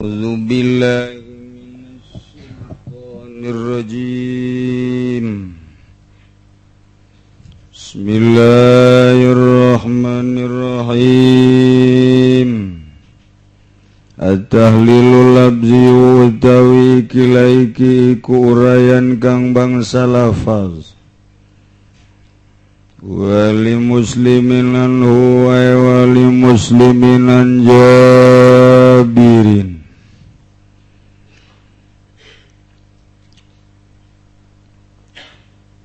أعوذ بالله من الشيطان الرجيم. بسم الله الرحمن الرحيم. At-tahlilul labzi utawi kilaiki iku urayan kang bangsa lafaz. Wali muslimin anhu wa wali muslimin an Jabirin.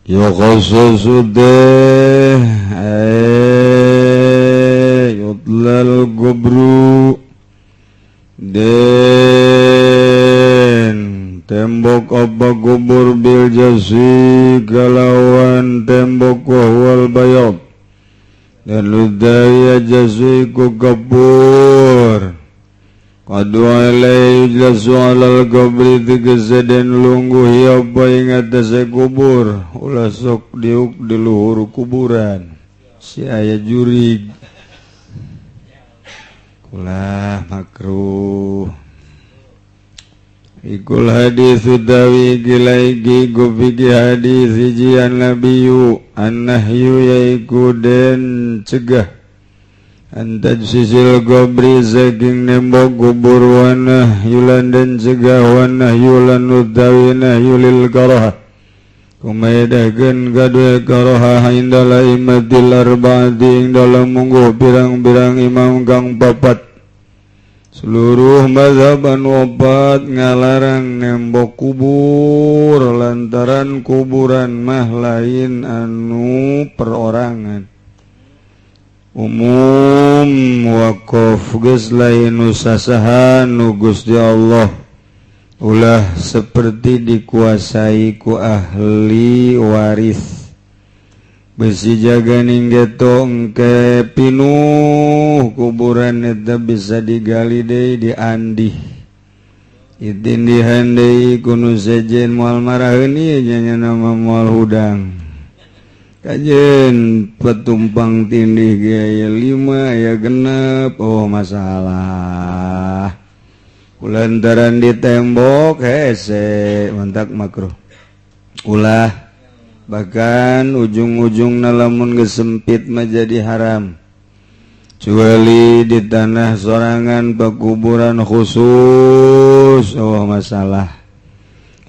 Yukhassasu deh yutlal gubru den tembok apa kubur bil jasi kalawan tembok wal bayad dan ludaya jasi ku kabur qadu alai yujlasu alal qabri tegese den lungguh apa ing atase kubur ulah sok diuk di luhur kuburan si aya jurig ulah makruh. Ikul hadis dawi gilaigi gubigi hadis hijian nabiyu annahyu yaiku den cegah antajsisil gobri saking nembok kubur wanah yulan den cegah wanah yulan utawi nahyu lil karaha kumaedahkeun kadue karaha indala imatil arbaati ing dalam mungguh pirang-pirang imam kang papat. Seluruh mazhab anu opat ngalarang nembok kubur lantaran kuburan mah lain anu perorangan umum wakaf geus lain nu sasahan nu Gusti Allah ulah seperti dikuasai ku ahli waris. Besi jaga ninggeto engke pinuh kuburan eta bisa digali deui diandih itindihan deui ku nu sejen moal maraheun ieu nya nama moal hudang kajen petumpang tindih ge aya 5 aya 6 oh masalah kulantaran di tembok hese mantak makruh ulah. Bahkan ujung-ujung lamun gesempit menjadi haram kecuali di tanah sorangan pekuburan khusus oh masalah.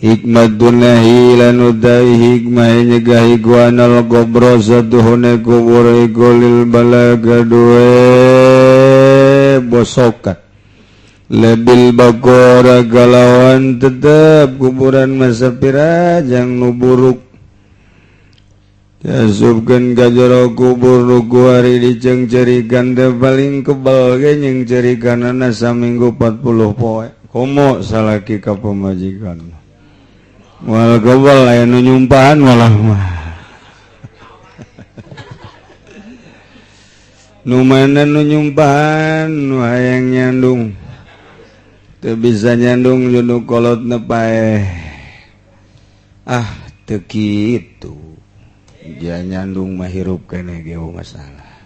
Hikmatun nahi lan utawi hikmah nyegahi guanal gobro satuhune kubur iku lil bala kadue bosokat lebil bakora kalawan tetep kuburan masa pirajang nu buruk diasupkeun ka jero kubur nu kuari diceungceurikan teh paling kebal ge nyeungceurikanana saminggu 40 poe komo salaki ka pamajikan moal kebal aya nu nyumpahan malah mah nu mana nu nyumpahan nu hayang nyandung teu bisa nyandung nu kolotna paeh ah teu kitu dia nyandung mah hirup keneh ge masalah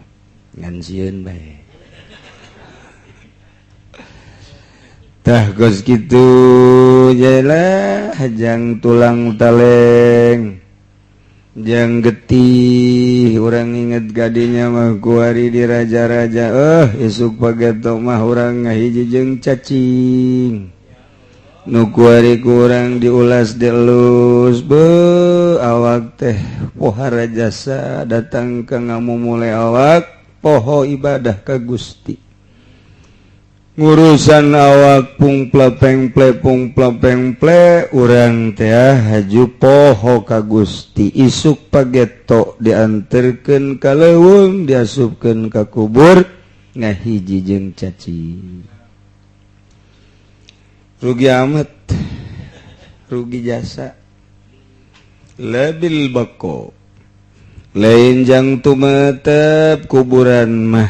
ngan sieun bae tah geus kitu jelah jang tulang taleng jang getih urang inget gadinya mah kuari di raja-raja isuk pageto mah urang ngahiji jeung cacing nu kuari kurang diulas dielus be awak teh pohara jasa datang ke ngamumule awak poho ibadah ka Gusti ngurusan awak pungpla pengple urang teh haju poho ka Gusti isuk pageto dianterkeun ka leuweung diasupkeun ka kubur ngahiji jeung cacing rugi amat rugi jasa lebil bako lain jang tumetep kuburan mah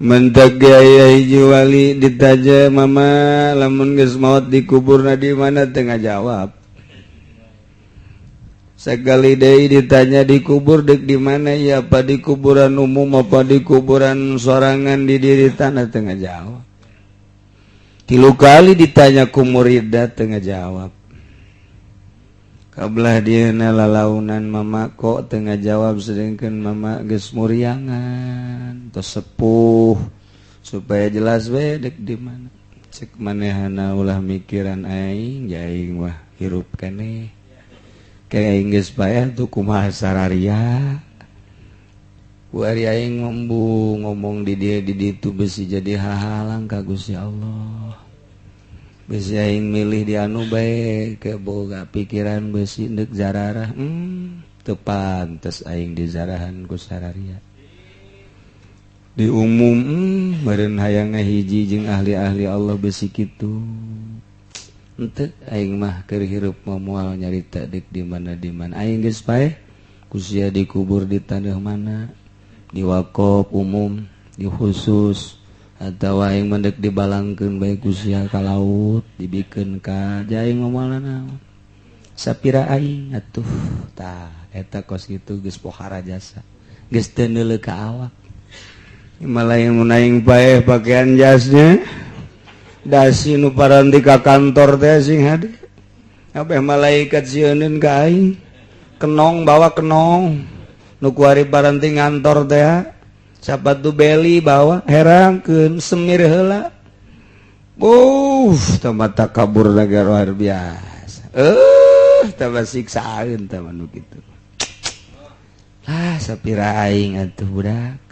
mentak gaya hiji wali ditaja mama lamun geus maot dikuburna di mana teu ngajawab sekali deui ditanya dikubur deuk di mana ya apa di kuburan umum apa di kuburan sorangan di diri tanah teu ngajawab. Tilu kali ditanya ku muridna teu ngajawab. Kabelah dieuna lalaunan mama kok teu ngajawab sedengkeun mama geus muriangan tos sepuh supaya jelas we dek di mana. Cek manehana ulah mikiran aing, aing wah hirup keneh. Kayak aing geus paeh tuh kumaha sararia. Ku ari aing ngomong ngomong di dia di ditu besi jadi hahalang ka Gusti Allah. Besi aing milih di anu bae ke boga pikiran besi deuk zararah. Teu pantes aing dizarahan ku sararia. Di umum meureun hayang ngahiji jeung ahli-ahli Allah besi kitu. Henteu aing mah keur hirup moal nyarita deuk di mana di mana. Aing geus paeh ku sia dikubur di taneuh mana, di wakop umum, di khusus atau aing mendek dibalangkeun bae ku sia ka laut, dibikeun ka aing moal naon. Sapira aing atuh tah eta kos kitu geus pohara jasa. Geus teu neuleuh ka awak. Malah yang aing paeh pakaian jasnya dasi nu paranti ka kantor teh sing hade. Kabeh malaikat sieuneun ka aing. Kenong bawa kenong. Nu kuari paranti ngantor teh sapatu beli bawa herangkeun semir heula. Tambah takabur naga luar biasa. Tambah siksaeun tah nu kitu. Ah sapira aing atuh budak.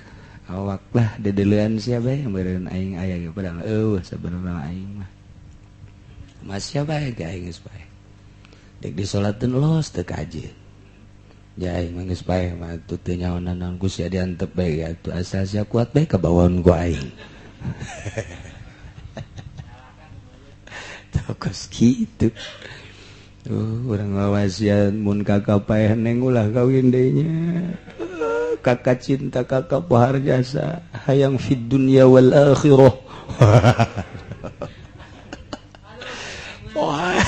Awak lah dedelean sia bae meureun aing aya ge padahal eueuh sabenerna aing mah. Mas sia bae ge aing geus paeh. Dek disolatkeun los teu kajeun. Ya aing mah geus paeh mah atuh teu nyaonan naon ku sia diantep bae atuh asal sia kuat bae kabawaon ku aing. Tokos kitu. Urang wasiat mun kakak paeh neng ulah kawin deui nya. Kakak cinta kakak pohar jasa hayang fid dunya wal akhirah. Pohar.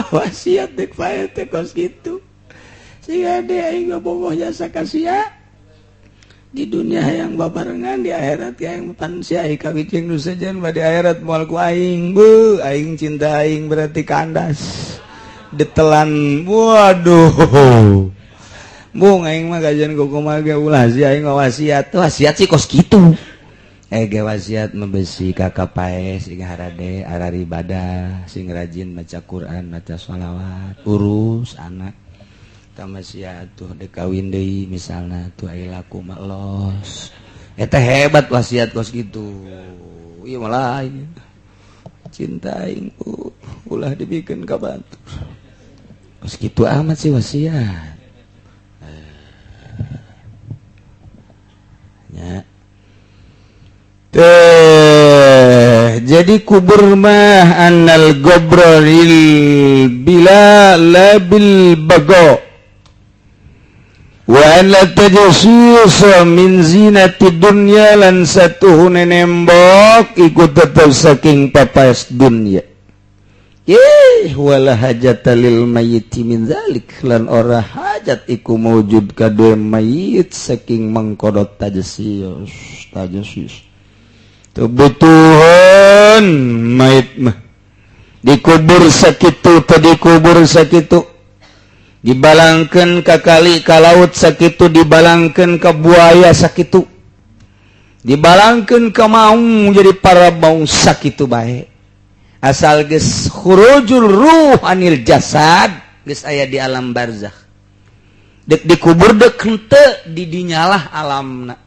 Wasiat dek paeh teh kos kitu. Siga de aing bogoh jasa ka sia. Di dunia hayang babarengan di akhirat hayang pan sia kawin jeung nu sejen di akhirat moal ku aing. Beuh aing cinta aing berarti kandas. Ditelan waduh. Bung aing mah kajian kumaha ge ulah sia aing wasiat. Wasiat sih kos kitu. Ge wasiat membesi kakak paeh sing harade arari ibadah sing rajin maca Quran maca sholawat urus anak. Tama sia atuh dek kawin deui misalna tuh aya laku mah los. Eta hebat wasiat kos kitu. Ieu mah lain. Cinta aing ulah dibikeun ka batur. Kos kitu amat sih wasiat. Nya. Teh, jadi kubur mah annal gobrolil bila labil bago. Wa an la tajsisa min zinati dunya lan satuhune nembok iku tetep saking papaes dunya. Ih wala hajata lil mayyiti min zalik lan ora hajat iku maujud kadue mayit saking mangkodot tajsis tajsis. Kebutuhan mayit mah dikubur sakitu teu dikubur sakitu. Dibalangkeun ka kali ka laut sakitu, dibalangkeun ka buaya sakitu, dibalangkeun ka maung jadi para maung sakitu bae. Asal geus khurujul ruh anil jasad geus aya di alam barzakh. Dek dikubur dek henteu di dinyalah alamna.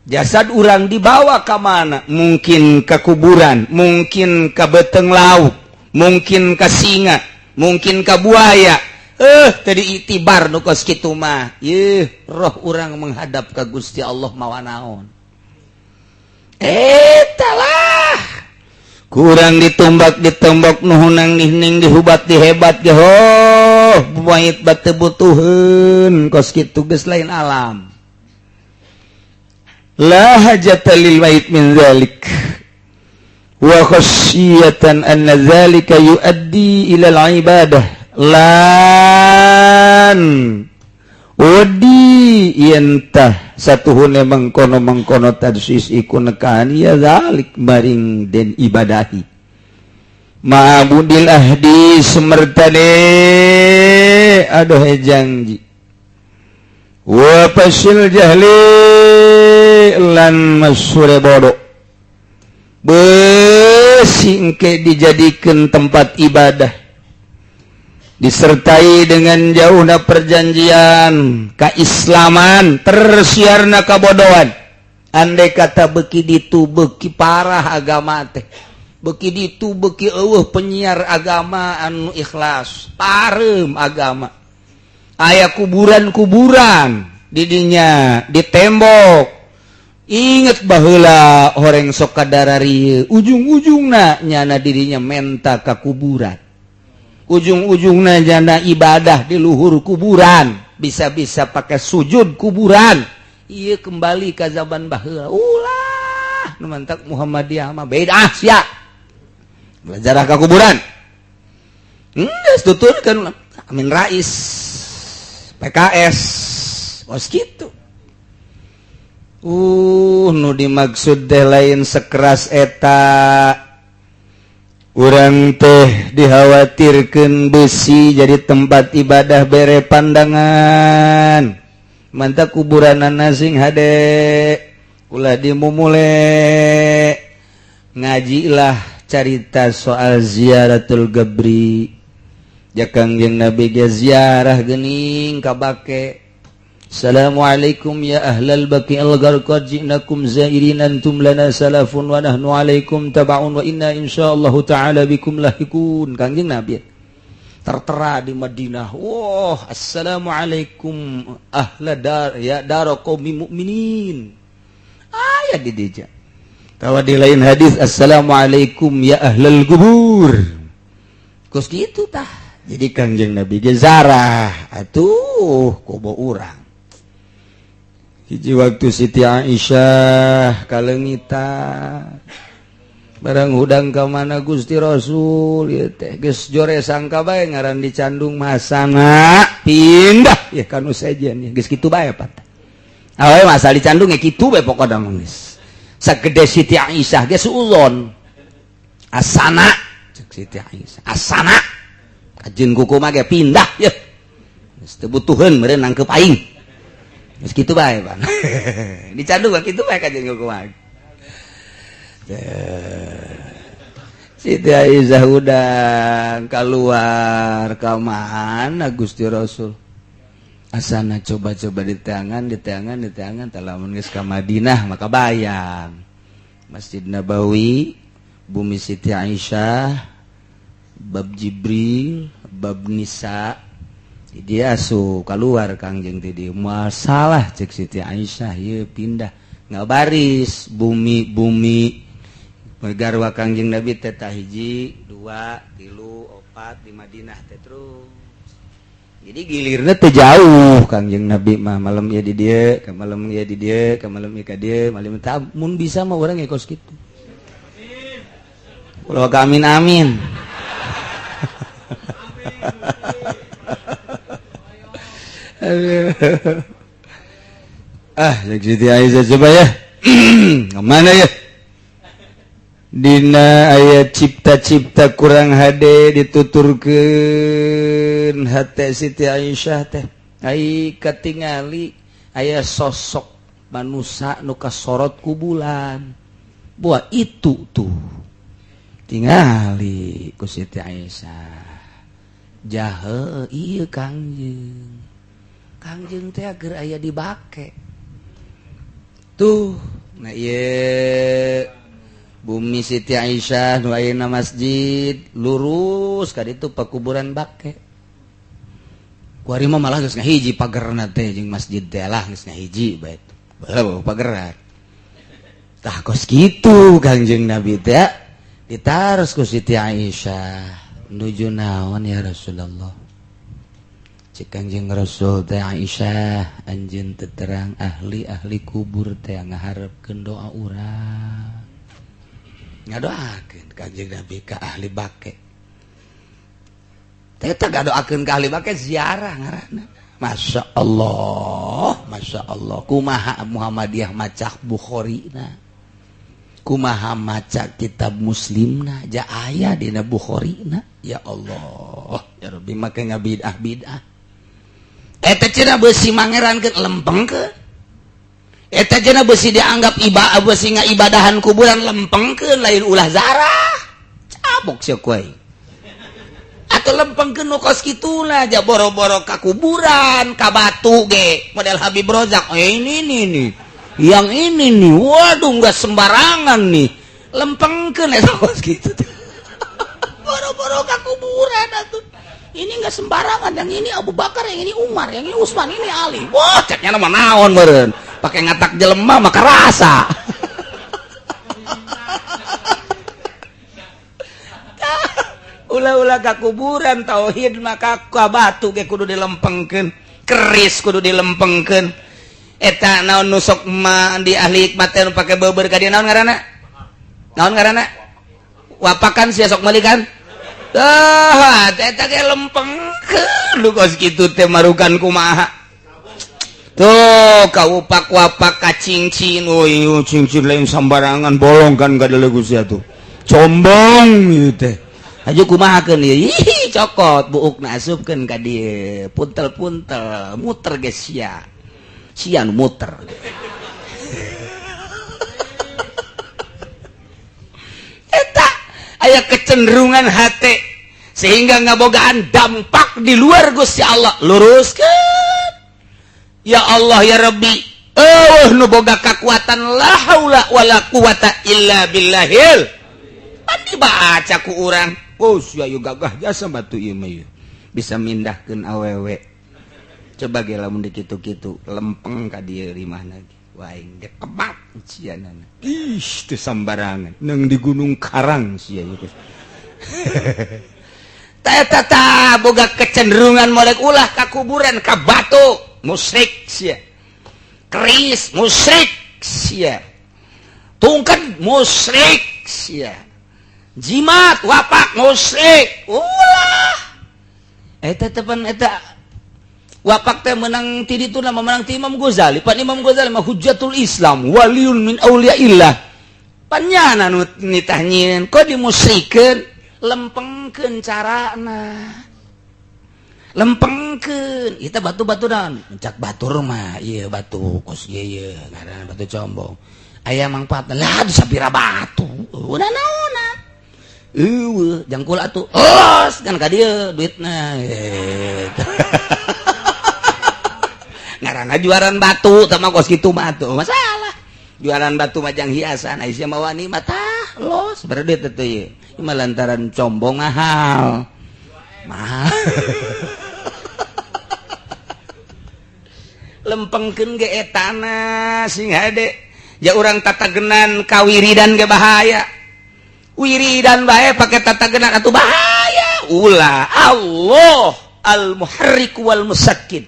Jasad urang dibawa ka mana? Mungkin ka kuburan, mungkin ka beteng laut, mungkin ka singa, mungkin ka buaya. Tadi itibar nu kos kitu mah. Yeuh, roh urang menghadap ka Gusti Allah mawa naon. Eta lah. Kurang ditumbak ditembok nu hunang nihning dihubat dihebat ge hoh, mayit bate butuheun kos kitu geus lain alam. La hajata lil mayit min zalik. Wa khasyatan anna dzalika yuaddi ila al-ibadah lan Wedi yentah satuhune mengkono-mengkono tadsis iku nekaan ya zalik maring den ibadahi ma'abudil ahdi semertane aduh janji wa pasil jahli lan masure bodoh besi engke dijadikan tempat ibadah disertai dengan jauhna perjanjian keislaman tersiarna kabodohan. Andai kata beki ditu beki parah agama teh, beki ditu beki eueuh penyiar agama anu ikhlas parem agama, aya kuburan-kuburan didinya di tembok. Inget baheula horeng sok kadarari ujung-ujungna nyana dirinya menta ka kuburan, ujung-ujungna nyana ibadah di luhur kuburan, bisa-bisa pakai sujud kuburan. Ieu kembali ka zaman baheula. Ulah nu mantak Muhammadiyah mah beda sia belajar ka kuburan. Geus tuturkeun Amin Rais PKS kos kitu. Nu dimaksud teh lain sekeras eta. Urang teh dikhawatirkeun besi jadi tempat ibadah bere pandangan. Mantap kuburanana sing hade ulah dimumule. Ngajilah carita soal ziaratul gabri. Ja Kangjeng Nabi ge ziarah geuning ka bake. Assalamualaikum ya ahlal baqi'il gharqad ji'nakum zairin antum lana salafun wa nahnu alaikum tabaun wa inna insyaallah ta'ala bikum lahikun. Kangjeng Nabi tertera di Madinah. Wah, assalamualaikum ahla dar ya dar qaumi mukminin. Aya di dieu. Tawa di lain hadis assalamualaikum ya ahlal kubur. Kos kitu tah. Jadi Kangjeng Nabi ge zarah atuh kobo urang. Hiji waktu Siti Aisyah kalengitan barang hudang ka mana Gusti Rasul ieu teh geus jore sangka bae ngaran dicandung masana pindah ya kanu sejen ya geus kitu bae pat. Awe masa dicandung ya kitu bae pokona mah geus. Sagede Siti Aisyah geus ulon. Asana cek Siti Aisyah. Asana kajeun kuku mah ge pindah ye. Geus teu butuheun meureun nangkep aing. Geus kitu bae pan. Dicandung mah kitu bae kajeun kuku mah. Siti Aisyah hudang keluar ka mana Gusti Rasul. Asana coba-coba di tangan, di tangan, di tangan, lamun geus ka Madinah maka bayang. Masjid Nabawi, bumi Siti Aisyah, bab Jibril, bab Nisa. Dia asup keluar Kangjeng teh di masalah cek Siti Aisyah ieu pindah ngabaris bumi-bumi garwa Kangjeng Nabi teh hiji, 2, 3, 4 di Madinah teh terus. Jadi gilirna teh jauh Kangjeng Nabi mah malam ieu di dieu, ka malam ieu di dieu, ka malam ieu ka dieu, malam tah mun bisa mah urang ge kos kitu. Ulah ka amin amin. Ah, cek Siti Aisyah coba ya. Kemana ya? Dina ayat cipta-cipta kurang hade dituturkeun hate Siti Aisyah teh. Ai katingali aya sosok manusa nu kasorot ku bulan. Buah itu tuh. Tingali ku Siti Aisyah. Jahe ieu Kangjeng. Kangjeng teh agar aya dibake. Tuh, nah ieu bumi Siti Aisyah nu ayeuna masjid lurus ka ditu pakuburan bake. Kuari mah malah geus ngahiji pagerna teh jeung masjid teh lah geus ngahiji bae. Bae pageran. Tah kos kitu Kangjeng Nabi teh ditaros ku Siti Aisyah nuju naon ya Rasulullah. Cek Kangjeng Rasul teh Aisyah anjeun teu terang ahli-ahli kubur teh ngaharepkeun doa urang. Ngadoakeun Kangjeng Nabi ka ahli bake. Teh teh ngadoakeun ka ahli bake ziarah ngaranna. Masya Allah, Masya Allah. Kumaha Muhammadiyah maca Bukhari na, kumaha maca kitab Muslimna, ja aya dina Bukhari na. Ya Allah, ya Rabbi, make ngabidah bidah. Eta cenah beusi mangerankeun lempengkeun. Eta cenah beusi dianggap ibadah, beusi ngaibadahan kuburan lempengkeun, lain ulah zarah. Cabok sia ku aing. Atau lempengkeun nu kos kituna aja boro-boro ka kuburan, ka batu ge model Habib Rozak. Ini nih nih. Yang ini nih, waduh nggak sembarangan nih. Lempengkeun eta kos kitu. Boro-boro ka kuburan atuh. Ini nggak sembarangan, yang ini Abu Bakar, yang ini Umar, yang ini Utsman, ini Ali. Wah, ceknya nama naon meureun. Pakai ngatak jelema maka rasa. Ulah-ulah ka kuburan tauhid maka ka batu ge kudu dilempengkeun, keris kudu dilempengkeun. Eta naon nu sok ma di ahli hikmat teh nu pake beubeur ka dieu naon ngaranna? Naon ngaranna? Wapakan sia sok meulikan? Tah, eta ge lempengkeun lu kos kitu teh marukan kumaha. Tuh kaupak wapak ka cincin, euy cincin lain sambarangan bolong kan kadelegu sia tuh. Combong ieu teh. Aju kumahakeun ieu? Ih, cokot buukna asupkeun ka dieu. Puntel-puntel muter ge sia. Sia nu muter. Eta aya kecenderungan hate sehingga ngabogaan dampak di luar Gusti Allah. Luruskeun. Ya Allah ya Rabbi, eueuh nu boga kakuatan la haula wala quwata illa billahil. Pan dibaca ku urang. Oh, sia ieu gagah jasa batu ieu mah ieu. Bisa mindahkeun awewe. Coba ge lamun dikitu-kitu lempeng ka dieu rimahna ge. Wah, aing ge kebat sianana. Ih, teu sambarangan. Nang di Gunung Karang sia ieu teh. Eta tah boga kecenderungan molek ulah ka kuburan ka batu musyrik sia. Keris musyrik sia. Tungkat musyrik sia. Jimat wapak musyrik ulah eta tepan eta wapak teh menang ti ditu nama menang ti Imam Ghazali. Pan Imam Ghazali mah hujjatul Islam waliun min auliaillah. Panyana nu nitah nyieun kok dimusyrikeun, lempengkeun carana, lempengkeun kita batu-batu dan cak batur mah ieu batu kos ieu ieu ngaranna batu combong aya mangfaatna lah sapira batu udah naonan. Eueuh jangkul atuh los kan ka dieu duitna gitu. Ngaranna jualan batu tah mah kos kitu mah atuh masalah. Jualan batu majang hiasan ai sia mah wani mah tah los berduit atuh ieu. Ieu mah lantaran combong mahal. Mahal. Lempengkeun ge etana sing hade. Ja urang tatagenan kawiridan ge bahaya. Wiridan bae pakai tatagenan atuh bahaya. Ulah Allah al muharrik wal musakkid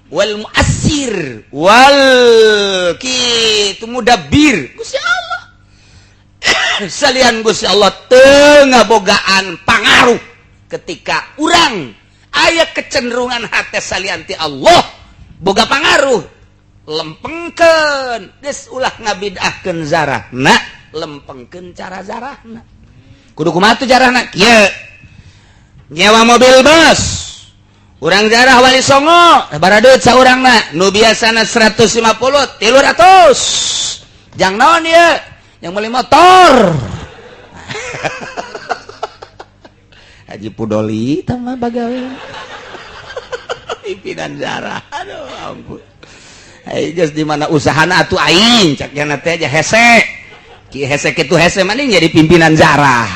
wal muassir wal kitu mudabbir Gusti Allah. Salian Gusti Allah teu ngabogaan pangaruh ketika urang aya kecenderungan hate salian ti Allah boga pangaruh lempengkeun geus ulah ngabidahkeun zarahna, lempengkeun cara zarahna. Kudu kumaha tuh jarahna? Kieu. Nyewa mobil bus. Urang jarah Wali Songo, baradeut saurangna. Nu biasana 150, 300. Jang naon ieu? Yang meuli motor. Haji Pudoli tah mah bagawe. Pimpinan jarah. Aduh ampun. Ai geus di mana usahana atuh aing cak nya teh aja hese. Ki hese kitu hese mending jadi pimpinan jarah.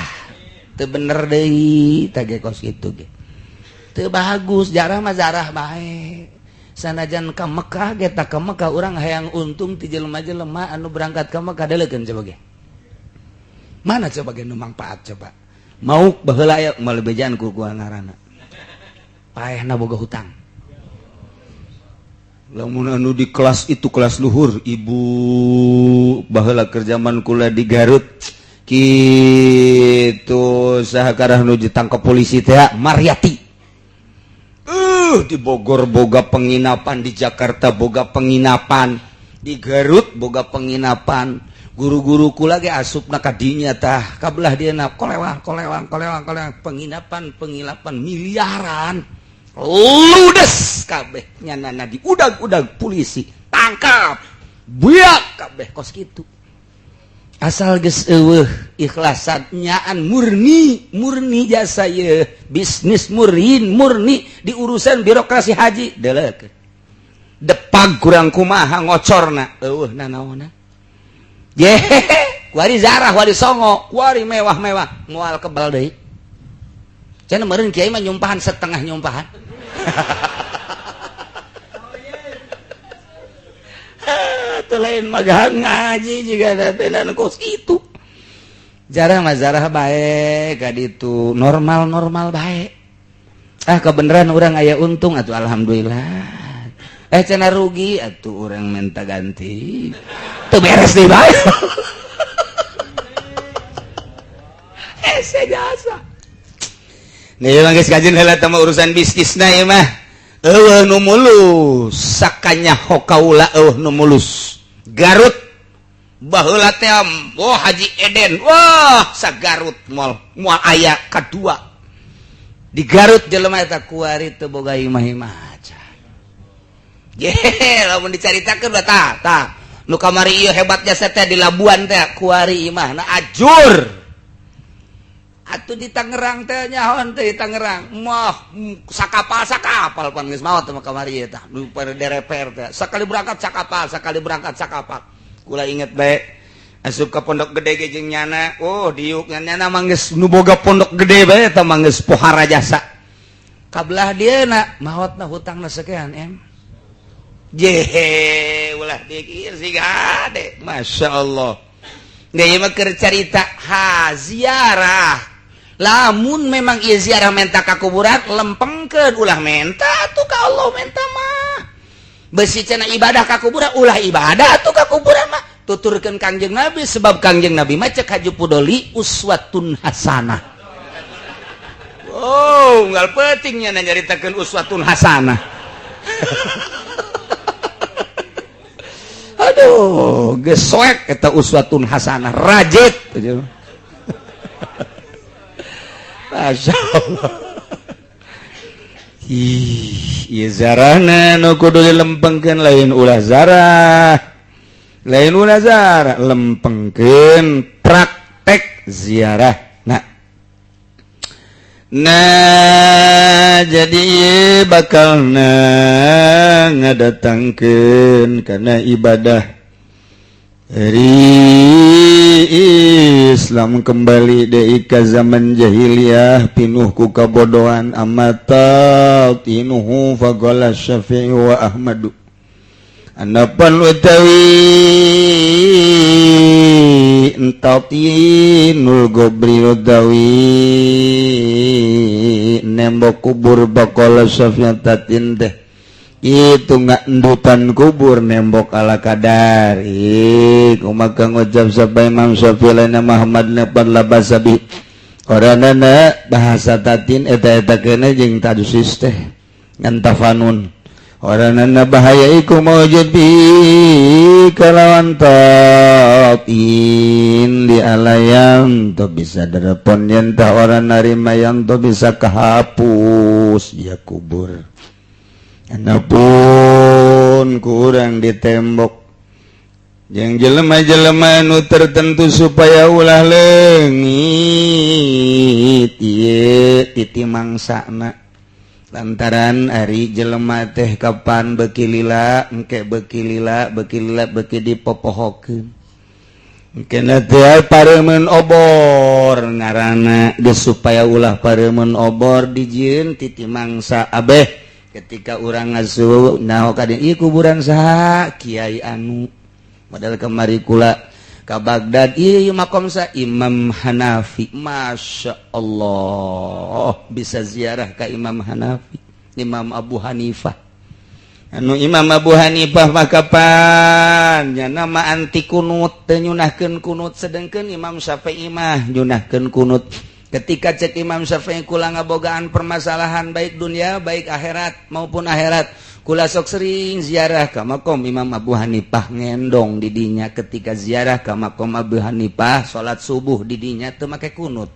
Teu bener deui tah ge kos kitu ge. Teu bagus jarah mah jarah bae. Sanajan ka Mekah ge tak ka Mekah urang hayang untung ti jelema-jelema anu berangkat ka Mekah deulekeun coba ge. Mana coba ge nu mangpaat coba. Mauk baheula aya moal bejaan ku ngaranna. Paehna boga hutang. Lamun anu di kelas itu kelas luhur ibu baheula keur zaman kula di Garut kitu saha karah nu ditangkap polisi teh Mariati. Di Bogor boga penginapan, di Jakarta boga penginapan, di Garut boga penginapan. Guru-guru kula ge asupna ka dinya tah, kabelah dieuna kolewang kolewang kolewang kolewang penginapan penginapan miliaran. Ludes kabeh nyanana diudag-udag polisi, tangkap. Buyak kabeh kos kitu. Asal geus eueuh ikhlasan nyaan murni murni jasa ye bisnis murin murni di urusan birokrasi haji delek depag kurang kumaha ngocorna eueuh nanaonna ye kuari zarah wali songo kuari mewah-mewah moal kebal deui cenah meureun kiai mah nyumpahan setengah nyumpahan. Lain magahan ngaji juga ada kos itu jarah mah zarah baik kaditu normal-normal baik ah kebenaran orang aya untung atuh alhamdulillah cenah rugi atuh orang minta ganti teu beres deui bae. Hese jasa nih mah geus kajeun heula teh urusan bisnisna ieu mah eueuh nu mulus sakanya hokaula eueuh nu mulus Garut baheula teh oh Haji Eden wah sagarut moal moal aya kadua di Garut jelema eta kuari teu boga imah-imah aja. Ye lamun dicaritakeun tah tah nu kamari ieu hebat jasa teh di Labuan teh kuari imahna ajur. Atuh di Tangerang teh nyahoan teh di Tangerang mah sakapal sakapal pan geus maot mah kamari eta nu pada dereper teh sakali berangkat sakapal sakali berangkat sakapal. Kula inget bae asup ka pondok gede ge jeung nyana oh diuk nyana mah geus nu boga pondok gede bae eta mah geus pohara jasa kabelah dieuna maotna hutangna sekian em jehe ulah dikir siga gade masyaallah. Geus mah keur carita ha ziarah lamun memang ieu ziarah menta ka kuburan lempengkeun ulah menta atuh ka Allah menta mah besi cenah ibadah ka kuburan ulah ibadah atuh ka kuburan mah tuturkeun Kangjeng Nabi sebab Kangjeng Nabi mah cek Haji Pudoli uswatun hasanah. Oh unggal peuting nya nyaritakeun uswatun hasanah. Aduh geus soek eta uswatun hasanah rajit. Masya Allah. Ih, ieu zarahna nu kudu dilempengkeun lain ulah zarah. Lain ulah zarah, lempengkeun praktek ziarah. Nah. Nah, jadi ieu bakalna ngadatangkeun kana ibadah dari Islam kembali deui ka zaman jahiliyah pinuh ku kabodohan amata tinuhu faqala Syafi'i wa Ahmadu anapan utawi entatinul gobri utawi nembok kubur baqala Syafi'i tatin teh itu nggak endutan kubur nembok ala kadar. Ih, maka ngucap sampai Imam Syafi'i lainnya Muhammad nepan labasabi oranana bahasa tatin eta-eta kene jeung tadusis teh ngan tafanun oranana bahaya iku maujud bi kalawan tatin di alayam to bisa derepon yen tah orang narima yang to bisa kehapus ya kubur. Anapun kurang ditembok yang jelema-jelema nu tertentu supaya ulah leungit ieu titi mangsana lantaran ari jelema teh kapan beuki lila engke beuki lila beuki lila beuki dipopohokeun engke teh pareumeun obor ngaranna geus supaya ulah pareumeun obor dijieun titi mangsa abeh. Ketika urang ngasuh naho ka dieu kuburan saha kiai anu model kamari kula ka Baghdad ieu makom sa Imam Hanafi. Masya Allah bisa ziarah ka Imam Hanafi, Imam Abu Hanifah. Anu Imam Abu Hanifah mah kapan nya nama anti kunut teu nyunahkeun kunut sedengkeun Imam Syafi'i mah nyunahkeun kunut. Ketika cek Imam Syafi'i, kula ngabogaan permasalahan baik dunia, baik akhirat maupun akhirat, kula sok sering ziarah ke makom Imam Abu Hanifah, ngendong didinya. Ketika ziarah ke makom Abu Hanifah, salat subuh didinya teu make kunut.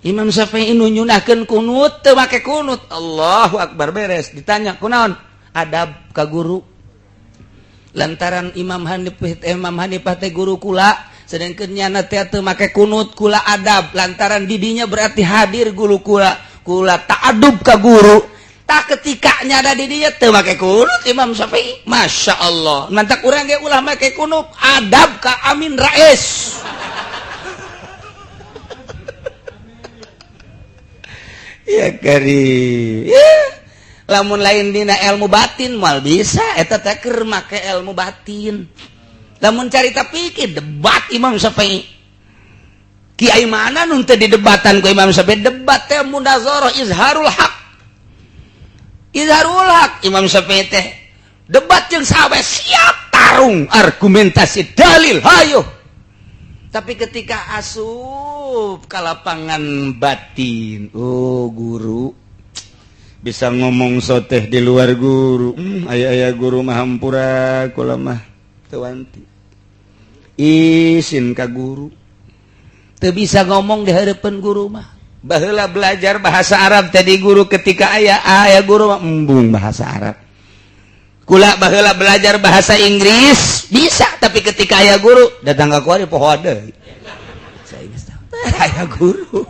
Imam Syafi'i nu nyunahkeun kunut teu make kunut. Allahu akbar. Beres ditanya kunaon, adab ka guru, lantaran Imam Hanifah teh guru kula, sedangkan nyana teh teu make kunut, kula adab lantaran didinya berarti hadir guru kula, kula ta'adub ka guru. Tak ketika nyada didinya teu make kunut Imam Syafi'i. Masya Allah, mantak urang ge ulah make kunut, adab ka Amin Rais. Ya kari ya. Lamun lain dina ilmu batin moal bisa eta teh, keur make ilmu batin. Lamun carita pikir, debat Imam Syafi'i, kiai mana nu teu didebatan ku Imam Syafi'i? Debat teh munazarah, izharul haq, izharul haq. Imam Syafi'i teh debat jeung sahabat siap tarung argumentasi dalil, hayo. Tapi ketika asup ke lapangan batin, oh guru bisa ngomong soteh di luar guru. Aya aya guru mah hampura, kula mah teu wanti, isin ka guru, teu bisa ngomong di hadapan guru mah. Baheula belajar bahasa Arab tadi guru, ketika aya aya guru mah embung bahasa Arab. Kula baheula belajar bahasa Inggris bisa, tapi ketika aya guru datang ke kuari, poho deui saya aya guru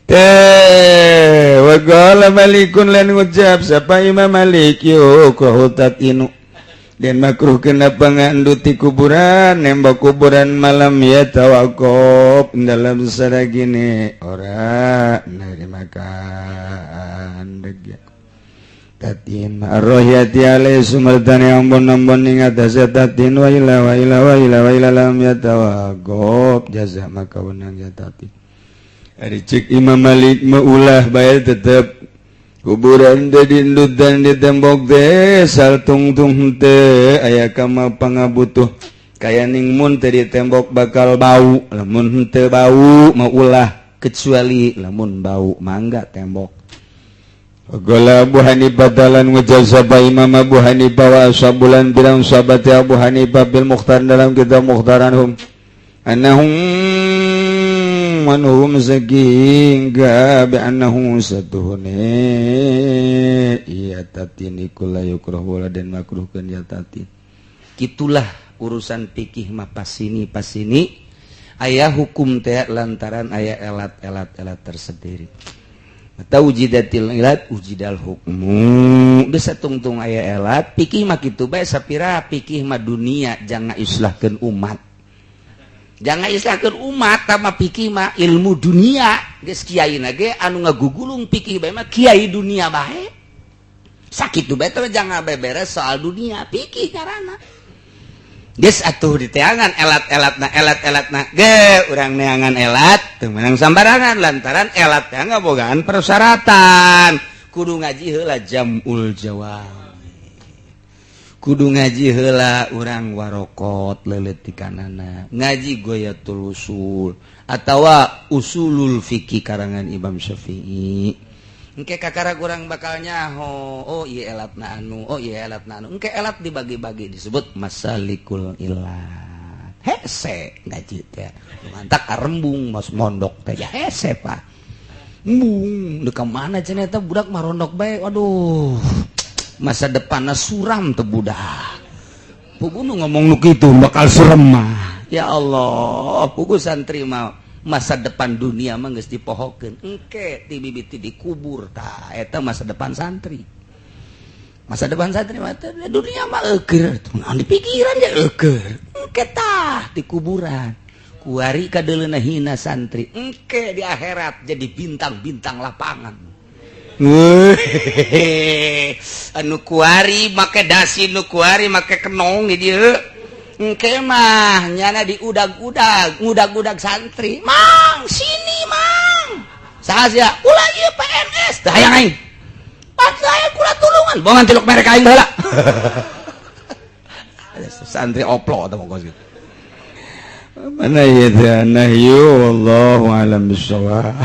Teh waqala Malikun, lan ngucap sapa Imam Malik, yukrahu tatyinu, den makruh kenapa nganduti kuburan, nembak kuburan, malam ya tawakop dalam gini ora nerima kandeg tatin arrohyati alaihi sumartani ambon-ambon ing atase tatin. Wa ila wa ila wa ila wa ila lam yatawakop jaza, maka wenang ya tatin. Ari cek Imam Malik meulah bae tetep kuburan teh diindutan di tembok teh, sal tungtung teh aya kama pangabutuh kaya ning mun teh di tembok bakal bau. Lamun henteu bau mau ulah, kecuali lamun bau mangga tembok. Qala Abu Hanifah, dalan ngucap sapa Imam Abu Hanifah, wa ashabulan bilang sahabat Abu Hanifah, bil Mukhtar dalam kitab Mukhtaranhum annahum manhum sehingga bi annahu satuhune iya tatin iku la yukrahu dan makruhkeun ya tatin. Gitulah urusan pikih mah, pas sini pas sini aya hukum teh lantaran aya elat-elat elat tersendiri. Atau wujidatil ilat wujidal hukmu, geus tungtung aya elat pikih mah kitu bae. Sapira pikih mah dunia, jangan islahkeun umat, jangan islahkeun umat tama. Pikih mah ilmu dunia geus, kiai ge anu ngagugulung pikih bae mah kiai dunia bae. Sakitu bae teh, jangan beberes soal dunia pikih karana geus atuh diteangan elat-elatna. Elat-elatna ge urang neangan elat teu meunang sambarangan, lantaran elat teh ngabogaan persyaratan. Kudu ngaji heula jamul jawami, kudu ngaji heula urang warokot leuletikanana, ngaji goyatul usul atawa usulul fikih karangan Imam Syafi'i. Engke kakara kurang bakal nyaho, oh iya elatna anu, oh iya elatna anu. Engke elat dibagi-bagi disebut masalikul ilat. Hese ngaji teh mantak arembung mas mondok teh ya hese, Pak. Embung deuk mana cenah eta budak marondok bae. Aduh, masa depanna suram teh budak. Pugu nu ngomong nu kitu bakal suram mah. Ya Allah, pugu santri mah masa depan dunia mah geus dipohokeun. Engke ti bibiti dikubur tah eta masa depan santri. Masa depan santri mah teh dunia mah eueur, naon di pikiran ge eueur. Engke tah di kuburan. Kuari kadeuleuna hina santri. Engke di akhirat jadi bintang-bintang lapangan. Anu kuari make dasi, nu kuari make kenong di dieu. Engke mah nyana di udag-udag, ngudag-udag santri. Mang, sini mang. Saha sia? Ulah ieu PNS. Teu hayang aing. Pan saya kula tulungan. Bongan tiluk merek aing baheula. Santri oplo teh monggo gitu. Mana ya nahyu, wallahu alam bissawab.